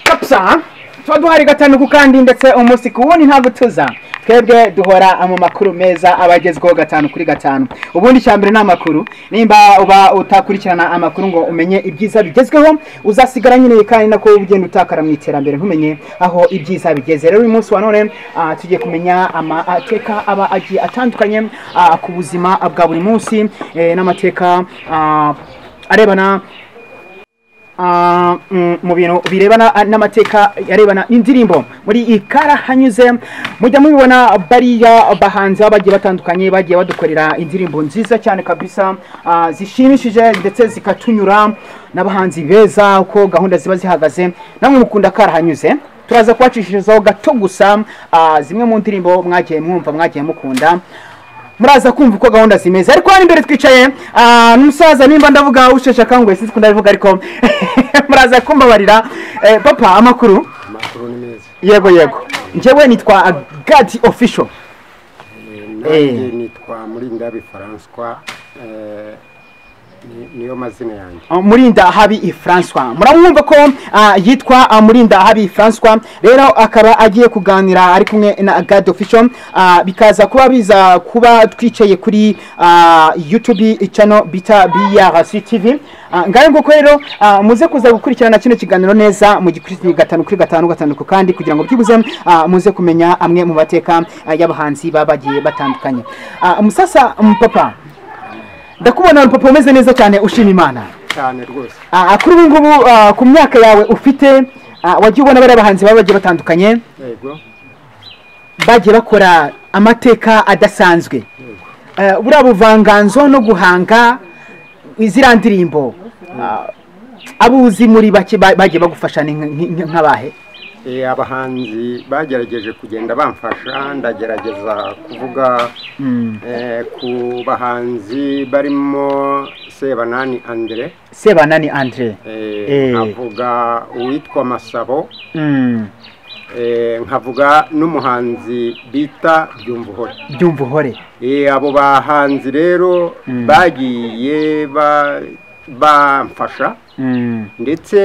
Kapsa tuba duhari gatanu ku kandi, ndetse umunsi ku wundi ntabwo tuza. Twebwe duhora mu makuru meza abagezweho gatanu kuri gatanu. Ubundi cya mbere ni amakuru. Nimba uba utakurikirana amakuru ngo umenye ibyiza bigezweho, uzasigara nyine, kandi nako ugenda utakara mu iterambere, ntumenye aho ibyiza bigeze. Rero uyu munsi wa none tugiye kumenya amateka aba agiye atandukanye ku buzima bwa buri munsi, n'amateka arebana mu bintu birebana n'amateka arebana n'indirimbo muri Ikarahanyuze. Mujya mubibona, bariya bahanzi baba bagiye batandukanye bagiye badukorera indirimbo nziza cyane kabisa, zishimishije ndetse zikatunyura, n'abahanzi beza uko gahunda ziba zihagaze. Namwe mukunda Karahanyuze, turaza kubacishirizaho gato gusa zimwe mu ndirimbo mwagiye mwumva, mwagiye mukunda. Muraza kumva uko gahunda zimeze. Ariko hano imbere twicaye n'umusaza, nimba ndavuga usheshe akanguhe, sinzi ko ndabivuga, ariko muraza kumbabarira. Papa, amakuru? Amakuru ni meza. Yego, njyewe nitwa Gadi Official. Nanjye nitwa Murindahabi Francois, niyo mazina yanjye. Murinda Habi Francois, muramwumva ko yitwa Murinda Habi Francois. Rero akaba agiye kuganira ari kumwe na Gadi Official, bikaza kuba biza kuba twicaye kuri YouTube channel bita BRC TV. Ngayo nguko rero, muze kuza gukurikirana kino kiganiro neza mu gikurikirane gatanu kuri gatanu, gatanu ku kandi, kugira ngo byibuze muze kumenya amwe mu mateka y'abahanzi baba bagiye batandukanye. Musasa papa, ndakubona papa umeze neza cyane, ushima Imana. Cyane rwose. Kuri ubu ngubu, ku myaka yawe ufite, wagiye ubona bariya bahanzi baba bagiye batandukanye Yego. bagiye bakora amateka adasanzwe. Buriya buvanganzo no guhanga ziriya ndirimbo, abo uzi muri bake bagiye bagufasha ni nk'abahe? Abahanzi bagerageje kugenda bamfasha, ndagerageza kuvuga ku bahanzi barimo Sebanani Andre. Sebanani Andre. Nkavuga uwitwa Masabo, nkavuga n'umuhanzi bita Byumvuhore. Byumvuhore. Abo bahanzi rero bagiye bamfasha, ndetse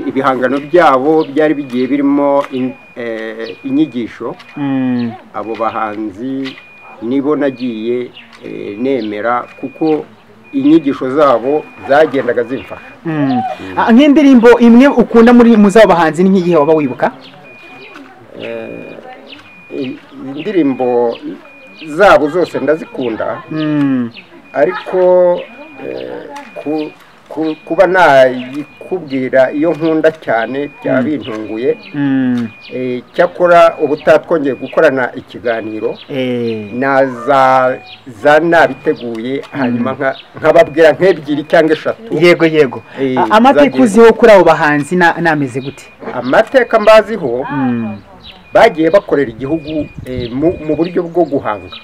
ibihangano byabo byari bigiye birimo inyigisho. Abo bahanzi nibo nagiye nemera, kuko inyigisho zabo zagendaga zimfasha. Nk'indirimbo imwe ukunda muri muzabo bahanzi ni nk'igihe waba wibuka? Indirimbo zabo zose ndazikunda, ariko kuba nayikubwira iyo nkunda cyane byaba bintunguye. Cyakora ubutaha twongeye gukorana ikiganiro, nazaza nabiteguye, hanyuma nkababwira nk'ebyiri cyangwa eshatu. Yego. Amateka uziho kuri abo bahanzi nameze gute? Amateka mbaziho, bagiye bakorera igihugu mu buryo bwo guhanga,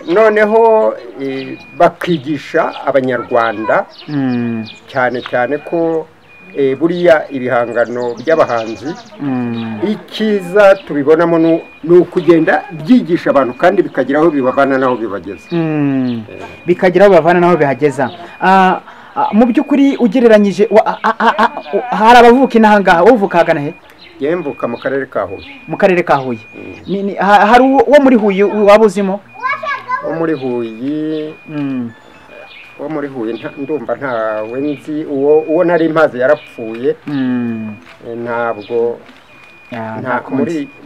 noneho bakigisha Abanyarwanda, cyane cyane ko buriya ibihangano by'abahanzi icyiza tubibonamo ni ukugenda byigisha abantu, kandi bikagira aho bibavana n'aho bibageza. Bikagira aho bibavana n'aho bihageza. Mu by'ukuri ugereranyije, hari abavuka inaha ngaha, wowe uvuka ahagana he? Njyewe mvuka mu karere ka Huye. Mu karere ka Huye. Hari uwo muri Huye waba uzimo? Wo muri Huye, wo muri Huye ndumva ntawe nzi. Uwo nari mpazi yarapfuye. Ntabwo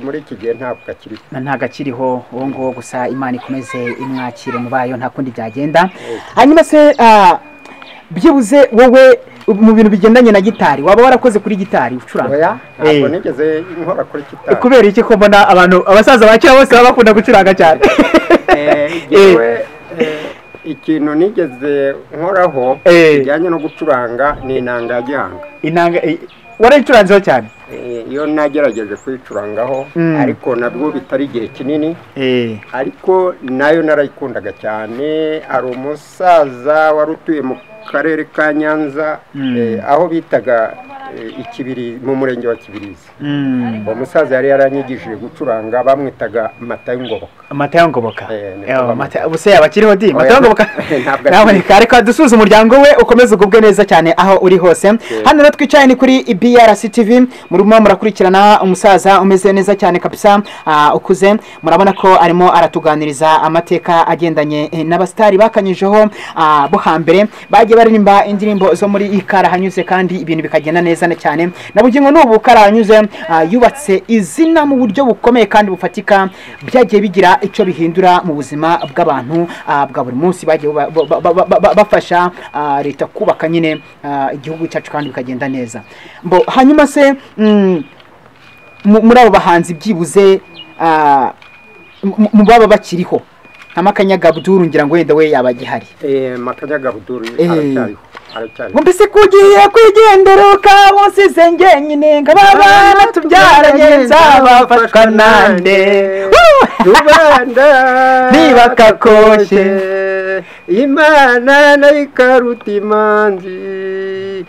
muri iki gihe ntabwo akiriho. Ntabwo akiriho uwo nguwo, gusa Imana ikomeze imwakire mu bayo, nta kundi byagenda. Hanyuma se byibuze wowe mu bintu bigendanye na gitari, waba warakoze kuri gitari ucuranga? Oya, ntabwo nigeze nkora kuri gitari. Kubera iki, ko mbona abantu abasaza ba kera bose baba bakunda gucuranga cyane? Njyewe ikintu nigeze nkoraho kijyanye no gucuranga ni inanga ya gihanga. Inanga warayicuranzeho cyane? Iyo nagerageje kuyicurangaho, ariko nabwo bitari igihe kinini, ariko nayo narayikundaga cyane. Hari umusaza wari utuye mu karere ka Nyanza, aho bitaga Ikibiri, mu murenge wa Kibirizi. Uwo musaza yari yaranyigishije gucuranga, bamwitaga Matayo Ngoboka. Matayo Ngoboka. Ubuse yaba akiriho di Matayo Ngoboka? Ntaboneka, ariko dusuze umuryango we, ukomeze ugubwe neza cyane aho uri hose. Hano rero twicaye ni kuri BRC TV, murimo murakurikirana umusaza umeze neza cyane kabisa, ukuze. Murabona ko arimo aratuganiriza amateka agendanye n'abastari bakanyijeho bo hambere, bagiye baririmba indirimbo zo muri Karahanyuze kandi ibintu bikagenda neza cyane. Na bugingo n'ubu Karahanyuze yubatse izina mu buryo bukomeye kandi bufatika, byagiye bigira icyo bihindura mu buzima bw'abantu bwa buri munsi, bagiye bafasha leta kubaka nyine igihugu cyacu kandi bikagenda neza. Mbo hanyuma se muri abo bahanzi byibuze mu baba bakiriho nka Makanyaga Abdul, ngira ngo wenda we yaba agihari. Makanyaga Abdul aracyariho. Ngo mbese kugiye kwigendera ukaba unsize njyenyine, ngo abana tubyaranye nzabafashwa nande, rubanda ntibakakoshye, Imana nayo ikaruta imanzi.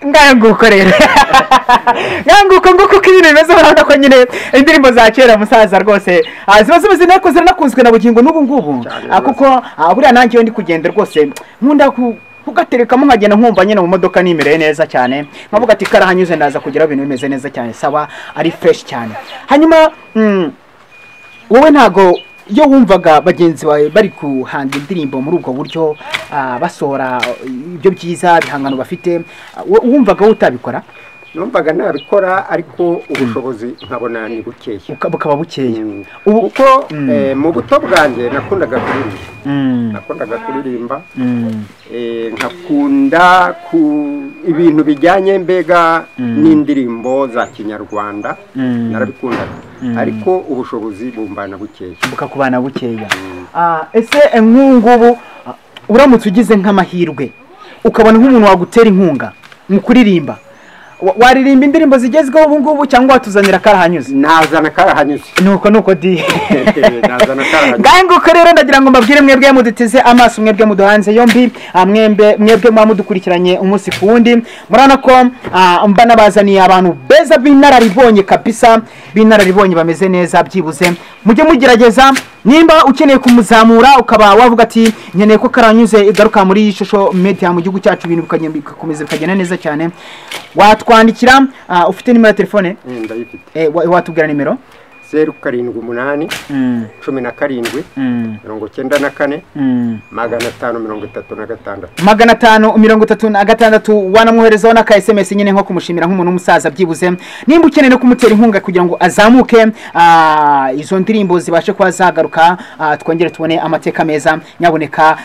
Ngayo nguko rero, ngayo nguko nguko uko ibintu bimeze. Urabona ko nyine indirimbo za kera musaza rwose ziba zimeze neza, ziranakunzwe na bugingo n'ubu ngubu, kuko buriya nanjye iyo ndi kugenda rwose nkunda kugaterekamo nkagenda nkumva nyine mu modoka nimereye neza cyane, nkavuga ati Karahanyuze ndaza kugeraho ibintu bimeze neza cyane, sawa, ari fresh cyane. Hanyuma wowe ntago iyo wumvaga bagenzi bawe bari guhanga indirimbo muri ubwo buryo, basohora ibyo byiza bihangano bafite, wumvaga wowe utabikora? Numvaga nabikora, ariko ubushobozi nkabona ni bukeya. Bukaba bukeya. Kuko mu buto bwanjye nakundaga kuririmba, nakundaga kuririmba, nkakunda ku ibintu bijyanye mbega n'indirimbo za kinyarwanda, narabikundaga, ariko ubushobozi bumbana bukeya. Bukakubana bukeya. Ese nk'ubu ngubu uramutse ugize nk'amahirwe ukabona nk'umuntu wagutera inkunga mu kuririmba, waririmba indirimbo zigezweho ubu ngubu cyangwa watuzanira Karahanyuze? Nazana Karahanyuze. Nuko nuko di Nazana Karahanyuze. Ngahe nguko rero ndagira ngo mbabwire mwebwe muduteze amaso, mwebwe muduhanze yombi, mwembe mwebwe muba mudukurikiranye umunsi ku wundi, murabona ko mba nabazaniye abantu beza b'inararibonye kabisa, b'inararibonye bameze neza. Byibuze mujye mugerageza, nimba ukeneye kumuzamura ukaba wavuga ati nkeneye ko Karahanyuze igaruka muri social media mu gihugu cyacu, ibintu bikakomeza bikagenda neza cyane, watwandikira. Ufite nimero ya telefone? Ndayifite. Watubwira nimero? 078 17 94 536. 536. Wanamwoherezaho n'aka SMS nyine nko kumushimira nk'umuntu w'umusaza, byibuze nimba ukeneye no kumutera inkunga kugira ngo azamuke, izo ndirimbo zibashe kuba zagaruka, twongere tubone amateka meza, nyaboneka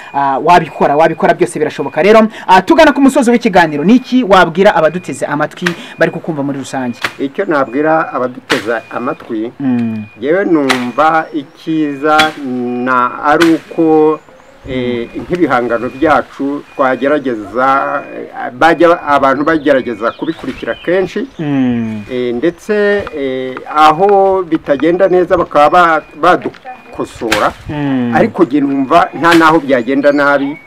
wabikora, wabikora byose birashoboka. Rero tugana ku musozo w'ikiganiro, niki wabwira abaduteze amatwi bari kukumva muri rusange? Icyo nabwira abaduteze amatwi, yewe numva icyiza na ari uko nk'ibihangano byacu twagerageza, bajya abantu bagerageza kubikurikira kenshi, ndetse aho bitagenda neza bakaba badukosora, ariko njye numva nta naho byagenda nabi,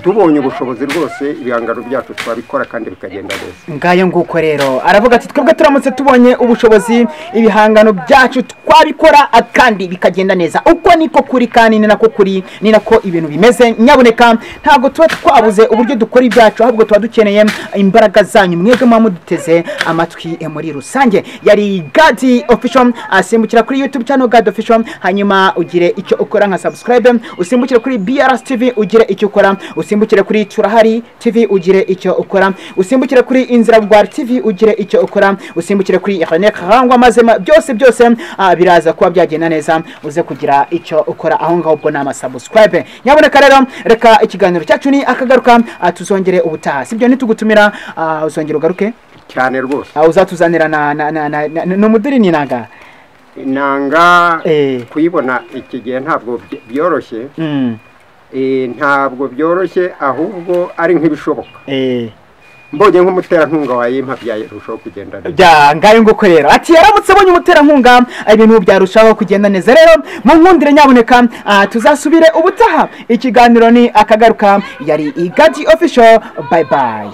tubonye ubushobozi rwose ibihangano byacu twabikora kandi bikagenda neza. Ngayo nguko rero aravuga ati twebwe turamutse tubonye ubushobozi ibihangano byacu twabikora kandi bikagenda neza. Uko niko kuri kandi ni nako kuri, ni nako ibintu bimeze. Nyaboneka ntabwo tuba twabuze uburyo dukora ibyacu, ahubwo tuba dukeneye imbaraga zanyu mwebwe muba muduteze amatwi muri rusange. Yari Gadi Official, asimbukira kuri YouTube channel Gadi Official, hanyuma ugire icyo ukora nka subscribe, usimbukire kuri BRS TV ugire icyo ukora, usimbukire kuri Turahari TV ugire icyo ukora, usimbukire kuri Inzira Bwari TV ugire icyo ukora, usimbukire kuri René Karangwa, maze byose byose biraza kuba byagenda neza, uze kugira icyo ukora aho ngaho, ubwo nama subscribe. Nyaboneka rero reka ikiganiro cyacu ni akagaruka, tuzongere ubutaha, sibyo? Nitugutumira uzongera ugaruke cyane rwose. Uzatuzanira na na na na n'umuduri ni nanga. Inanga kuyibona iki gihe ntabwo byoroshye, ntabwo byoroshye, ahubwo ari nk'ibishoboka. Mbonye nk'umuterankunga wayimpa byarushaho kugenda neza. Bya ngayo nguko rero ati yaramutse abonye umuterankunga ibintu byarushaho kugenda neza. Rero mu nkundire nyaboneka tuzasubire ubutaha. Ikiganiro ni akagaruka, yari Gadi Official. Bye bye.